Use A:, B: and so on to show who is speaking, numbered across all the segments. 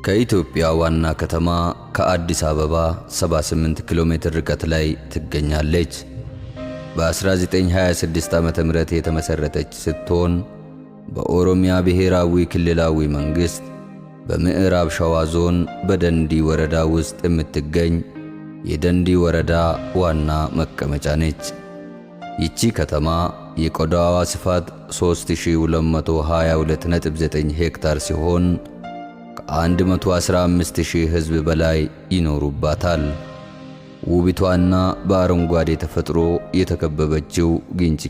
A: ከኢትዮጵያ ዋና ከተማ ከአዲስ አበባ 78 ኪሎ ሜትር ርቀት ላይ ትገኛለች። በ1926 ዓ.ም የተመሠረተች ስትሆን በኦሮሚያ ብሔራዊ ክልላዊ መንግሥት በምዕራብ ሸዋ ዞን በደንዲ ወረዳ ውስጥ የምትገኝ የደንዲ ወረዳ ዋና መቀመጫ ነች። ይቺ ከተማ የቆዳዋ ስፋት 3222.9 ሄክታር ሲሆን ከ115,000 ሕዝብ በላይ ይኖሩባታል። ውቢቷና በአረንጓዴ ተፈጥሮ የተከበበችው ግንጪ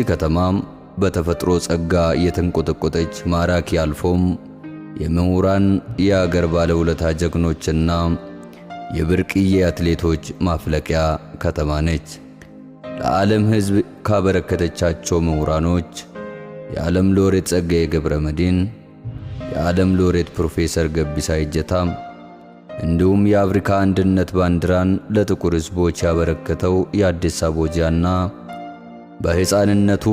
A: ከተማም በተፈጥሮ ጸጋ የተንቆጠቆጠች ማራኪ አልፎም የምሁራን፣ የአገር ባለውለታ ጀግኖችና የብርቅዬ አትሌቶች ማፍለቂያ ከተማ ነች። ለዓለም ሕዝብ ካበረከተቻቸው ምሁራኖች የዓለም ሎሬት ጸጋዬ ገብረ መድኅን፣ የዓለም ሎሬት ፕሮፌሰር ገቢሳ እጀታ እንዲሁም የአፍሪካ አንድነት ባንዲራን ለጥቁር ሕዝቦች ያበረከተው የአዲስ ቦጂያና በሕፃንነቱ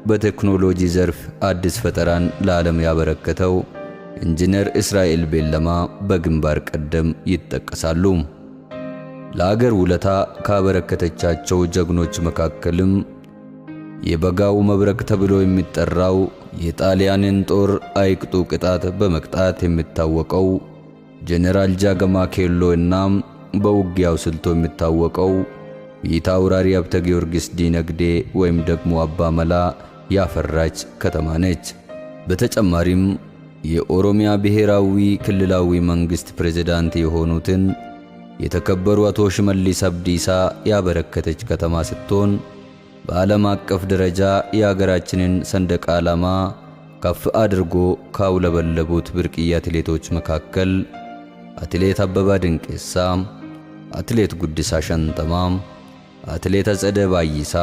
A: በቴክኖሎጂ ዘርፍ አዲስ ፈጠራን ለዓለም ያበረከተው ኢንጂነር እስራኤል ቤለማ በግንባር ቀደም ይጠቀሳሉ። ለአገር ውለታ ካበረከተቻቸው ጀግኖች መካከልም የበጋው መብረቅ ተብሎ የሚጠራው የጣሊያንን ጦር አይቅጡ ቅጣት በመቅጣት የሚታወቀው ጄኔራል ጃገማ ኬሎ እና በውጊያው ስልቱ የሚታወቀው ፊታውራሪ ሀብተ ጊዮርጊስ ዲነግዴ ወይም ደግሞ አባ መላ ያፈራች ከተማ ነች። በተጨማሪም የኦሮሚያ ብሔራዊ ክልላዊ መንግስት ፕሬዝዳንት የሆኑትን የተከበሩ አቶ ሽመልስ አብዲሳ ያበረከተች ከተማ ስትሆን በዓለም አቀፍ ደረጃ የሀገራችንን ሰንደቅ ዓላማ ከፍ አድርጎ ካውለበለቡት ብርቅዬ አትሌቶች መካከል አትሌት አበባ ድንቄሳ፣ አትሌት ጉዲሳ ሸንተማ፣ አትሌት አጸደ ባይሳ፣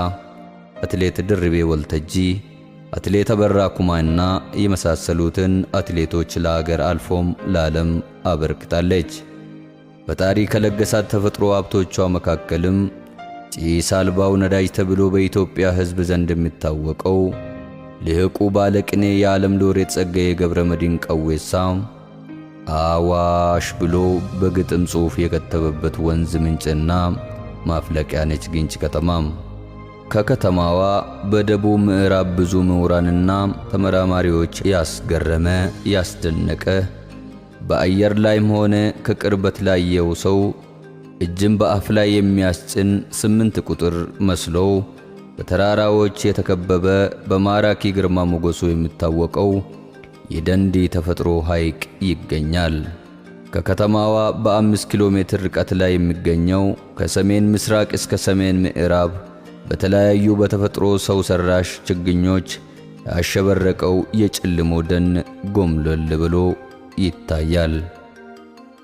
A: አትሌት ድርቤ ወልተጂ፣ አትሌት አበራ ኩማና የመሳሰሉትን አትሌቶች ለሀገር አልፎም ለዓለም አበርክታለች። ፈጣሪ ከለገሳት ተፈጥሮ ሀብቶቿ መካከልም ጭስ አልባው ነዳጅ ተብሎ በኢትዮጵያ ሕዝብ ዘንድ የሚታወቀው ልህቁ ባለቅኔ የዓለም ሎሬት ጸጋዬ ገብረ መድኅን ቀዌሳ አዋሽ ብሎ በግጥም ጽሑፍ የከተበበት ወንዝ ምንጭና ማፍለቂያ ነች ግንጭ ከተማም። ከከተማዋ በደቡብ ምዕራብ ብዙ ምሁራንና ተመራማሪዎች ያስገረመ፣ ያስደነቀ፣ በአየር ላይም ሆነ ከቅርበት ላየው ሰው እጅን በአፍ ላይ የሚያስጭን 8 ቁጥር መስሎ በተራራዎች የተከበበ በማራኪ ግርማ ሞገሱ የሚታወቀው የደንዲ ተፈጥሮ ሐይቅ ይገኛል። ከከተማዋ በ5 ኪሎ ሜትር ርቀት ላይ የሚገኘው ከሰሜን ምስራቅ እስከ ሰሜን ምዕራብ በተለያዩ በተፈጥሮ ሰው ሰራሽ ችግኞች ያሸበረቀው የጭልሞ ደን ጎምለል ብሎ ይታያል።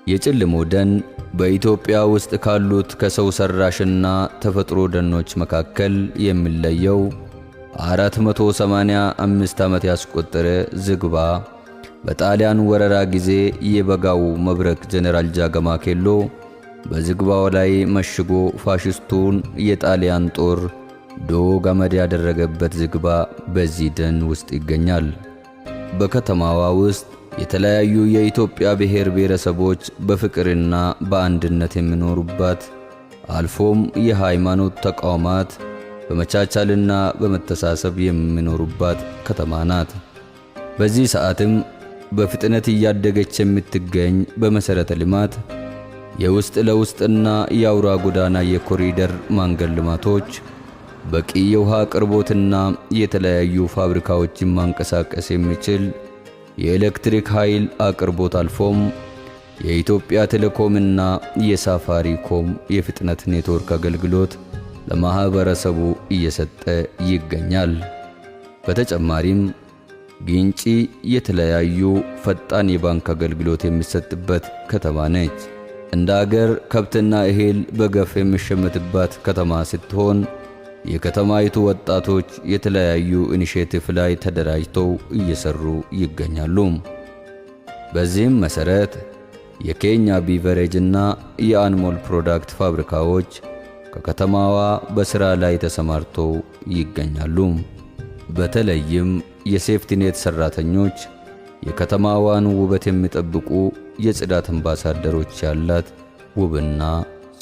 A: የጭልሞ ደን በኢትዮጵያ ውስጥ ካሉት ከሰው ሰራሽና ተፈጥሮ ደኖች መካከል የሚለየው 485 ዓመት ያስቆጠረ ዝግባ በጣሊያን ወረራ ጊዜ የበጋው መብረቅ ጀነራል ጃገማ ኬሎ በዝግባው ላይ መሽጎ ፋሽስቱን የጣሊያን ጦር ዶግ አመድ ያደረገበት ዝግባ በዚህ ደን ውስጥ ይገኛል። በከተማዋ ውስጥ የተለያዩ የኢትዮጵያ ብሔር ብሔረሰቦች በፍቅርና በአንድነት የሚኖሩባት አልፎም የሃይማኖት ተቋማት በመቻቻልና በመተሳሰብ የሚኖሩባት ከተማ ናት። በዚህ ሰዓትም በፍጥነት እያደገች የምትገኝ በመሠረተ ልማት የውስጥ ለውስጥና የአውራ ጎዳና የኮሪደር መንገድ ልማቶች፣ በቂ የውሃ አቅርቦትና የተለያዩ ፋብሪካዎችን ማንቀሳቀስ የሚችል የኤሌክትሪክ ኃይል አቅርቦት አልፎም የኢትዮጵያ ቴሌኮምና የሳፋሪኮም የፍጥነት ኔትወርክ አገልግሎት ለማህበረሰቡ እየሰጠ ይገኛል። በተጨማሪም ግንጪ የተለያዩ ፈጣን የባንክ አገልግሎት የሚሰጥበት ከተማ ነች። እንደ አገር ከብትና እህል በገፍ የሚሸመትባት ከተማ ስትሆን የከተማይቱ ወጣቶች የተለያዩ initiative ላይ ተደራጅተው እየሰሩ ይገኛሉ። በዚህም መሰረት የኬኛ ቢቨሬጅ እና የአንሞል ፕሮዳክት ፋብሪካዎች ከከተማዋ በሥራ ላይ ተሰማርተው ይገኛሉ። በተለይም የሴፍቲኔት ሠራተኞች የከተማዋን ውበት የሚጠብቁ የጽዳት አምባሳደሮች ያላት ውብና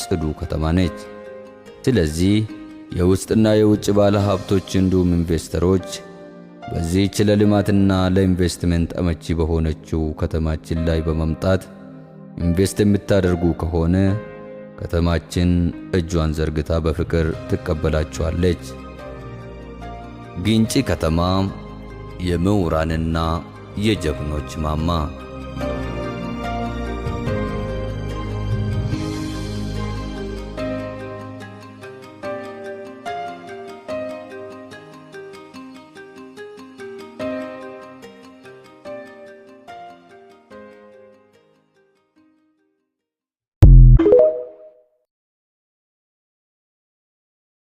A: ጽዱ ከተማ ነች። ስለዚህ የውስጥና የውጭ ባለ ሀብቶች እንዲሁም ኢንቨስተሮች በዚህች ለልማትና ለኢንቨስትመንት አመቺ በሆነችው ከተማችን ላይ በመምጣት ኢንቨስት የምታደርጉ ከሆነ ከተማችን እጇን ዘርግታ በፍቅር ትቀበላችኋለች። ግንጪ ከተማ የምሁራንና የጀግኖች ማማ።